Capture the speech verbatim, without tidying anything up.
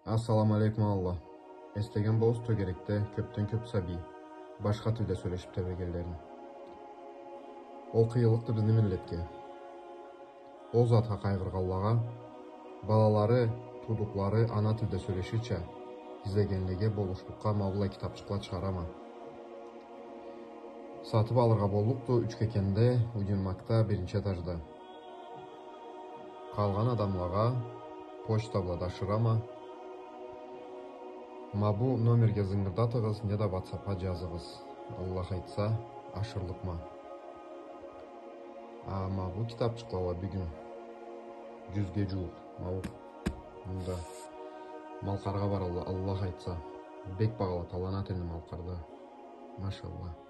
Ассаламу алейкум, Аллах. Эслеген болурсуз, тёгерекде кёпден кёп сабий башха тилде сёлешип тебрегенлерин. Ол къыйынлыкъды бизни миллетге. Ол затха къайгъыргъанлагъа, балалары, туудукълары ана тилде сёлеширча излегенлеге болушлукъгъа ма быллай китапчыкъла чыгъарама. Сатып алыргъа боллукъду Учкекенде, универмагда, биринчи этажда. Къалгъан адамлагъа почта бла да ашырама. Ма бу номерге зынгырдатыгъыз, неда ватсапха джазыгъыз. Аллах айтса, ашырлыкъма. А ма бу китапчыкъла уа бюгюн джюзге джууукъ. Ма бу мында Малкъаргъа баралла, Аллах айтса. Бек багъалы, таланат энди Малкъарда. Машаллах.